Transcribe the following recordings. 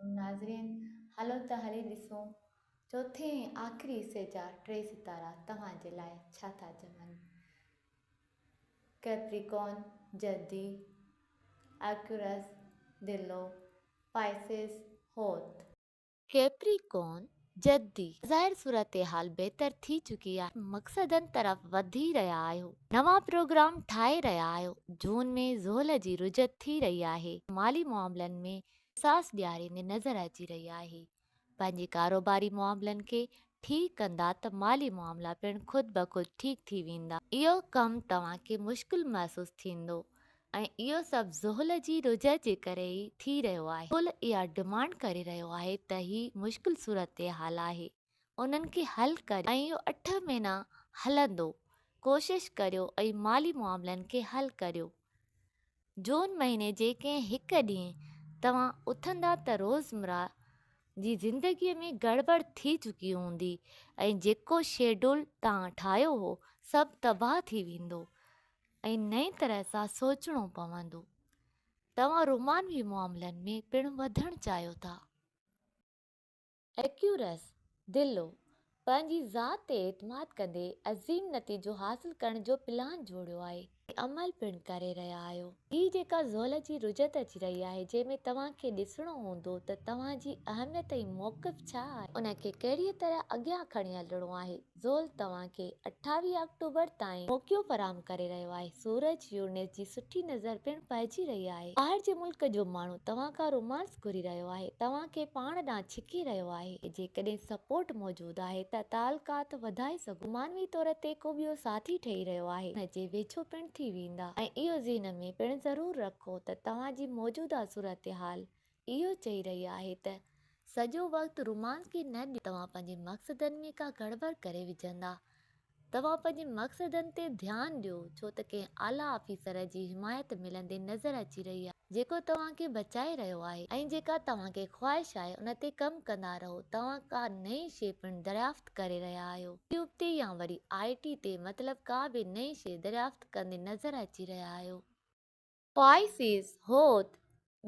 ناظرين هلو ته هلي ڏسون چوٿين ۽ آخري حصي جا ٽي ستارا توهان جي لاء ڇا ٿا چون. ڪيپريڪون، جدي، ايڪيورس، دلو، پائسيس، حوت. ڪيپريڪون، جدي، ظاهر صورتحال بهتر ٿي چڪي آهي، مقصدن طرف وڌي رهيا آهيو، نوان پروگرام ٺاهي رهيا آهيو، جون ۾ زحل جي رجعت ٿي رهي آهي، مالي معاملن ۾ احساس ڏياريندي نظر اچي رهي آهي، پنهنجي ڪاروباري معاملن کي ٺيڪ ڪندا ته مالي معاملا پڻ خود بخود ٺيڪ ٿي ويندا. اهو ڪم توهان کي مشڪل محسوس ٿيندو ۽ اهو سڀ زحل جي رجعت جي ڪري ئي ٿي رهيو آهي. زحل اها ڊمانڊ ڪري رهيو آهي ته هي مشڪل صورتحال آهي انهن کي حل ڪريو ۽ اهو اٺ مهينا هلندو، ڪوشش ڪريو ۽ مالي معاملن کي حل ڪريو. جون مهيني جي ڪنهن هڪ ڏينهن توهان اٿندا ته روزمره جي زندگي ۾ گڙٻڙ ٿي چڪي هوندي ۽ جيڪو شيڊول توهان ٺاهيو هو سڀ تباهه ٿي ويندو. ۽ نئين طرح سان سوچڻو پوندو. توهان رومانوي معاملن ۾ پڻ وڌڻ چاهيو ٿا. ايڪيورس، دلو، پنهنجي ذات تي اعتماد ڪندي عظيم نتيجو حاصل ڪرڻ جو پلان جوڙيو آهي ۽ عمل پڻ ڪري رهيا آهيو. هي جيڪا زحل جي رجعت اچي رهي آهي جنهن ۾ توهان کي ڏسڻو هوندو ته توهان جي اهميت ۽ موقف ڇا آهي ان کي ڪهڙيء طرح اڳيان کڻي هلڻو آهي. زحل توهان کي 28 آڪٽوبر تائين موقعو فراهم ڪري رهيو آهي. سورج يورنيس جي سٺي نظر پڻ پئجي رهي آهي. ٻاهر جي ملڪ جو ماڻهو توهان کان رومانس گهري رهيو آهي. توهان کي پاڻ ڏانهن ڇڪي رهيو آهي. جيڪڏهن سپورٽ موجود آهي ته تعلقات وڌائي سگهو. رومانوي طور تي ڪو ٻيو ساٿي ٺهي رهيو آهي. ان جي ويجهو پڻ ٿي ويندا ۽ اهو ذهن ۾ پڻ ضرور رکو ته توهان جي موجوده صورتحال اهو چئي رهي آهي ته سڄو وقت رومانس کي نه ڏيو، توهان پنهنجي مقصدن ۾ ڪا گڙٻڙ ڪري وجهندا. توهان پنهنجي مقصدن تي ڌيان ڏيو، ڇو ته ڪنهن اعليٰ آفيسر جي حمايت ملندي نظر اچي رهي آهي، جيڪو توهان کي بچائي رهيو آهي ۽ جيڪا توهان کي خواهش آهي ان تي ڪم ڪندا رهو. توهان ڪا نئين شيء پڻ دريافت ڪري رهيا آهيو. يوٽيوب تي يا وري آء ٽي تي مطلب ڪا به نئين شيء دريافت ڪندي نظر اچي رهيا آهيو. پائسيز، هوت،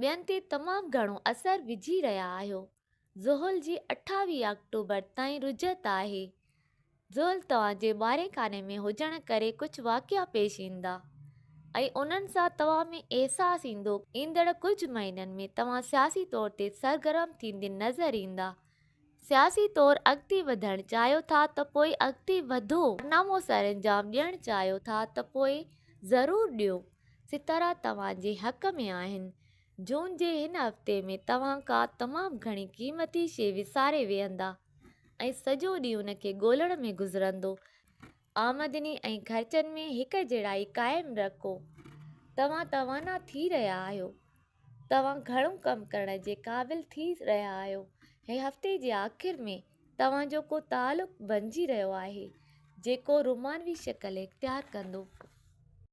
ٻين تي تمام گهڻو اثر وجهي رهيا آهيو. زحل جي 28 آڪٽوبر تائين رجعت آهي. زحل توهان جي ٻارهين خاني ۾ هجڻ ڪري ڪجهه واقعا پيش ايندا ۽ انهن سان توهان ۾ احساس ايندو. ايندڙ ڪجهه مهينن ۾ توهان سياسي طور تي سرگرم ٿيندي نظر ايندا. سياسي طور اڳتي وڌڻ چاهيو ٿا ته پوء اڳتي وڌو، ڪارنامو سرانجام ڏيڻ چاهيو ٿا ته پوء ضرور ڏيو، ستارا توهان جي حق ۾ آهن. جون جي هن هفتي ۾ توهان ڪا تمام گهڻي قيمتي شيء وساري ويهندا ۽ سڄو ڏينهن ان کي ڳولڻ ۾ گذرندو. آمدني ۽ خرچن ۾ هڪ جهڙائي قائم رکو. توهان توانا ٿي رهيا آهيو. توهان گهڻو ڪم ڪرڻ جي قابل ٿي رهيا آهيو. هي هفتي جي آخر ۾ توهان جو ڪو تعلق بنجي رهيو آهي، جيڪو رومانوي شڪل اختيار ڪندو.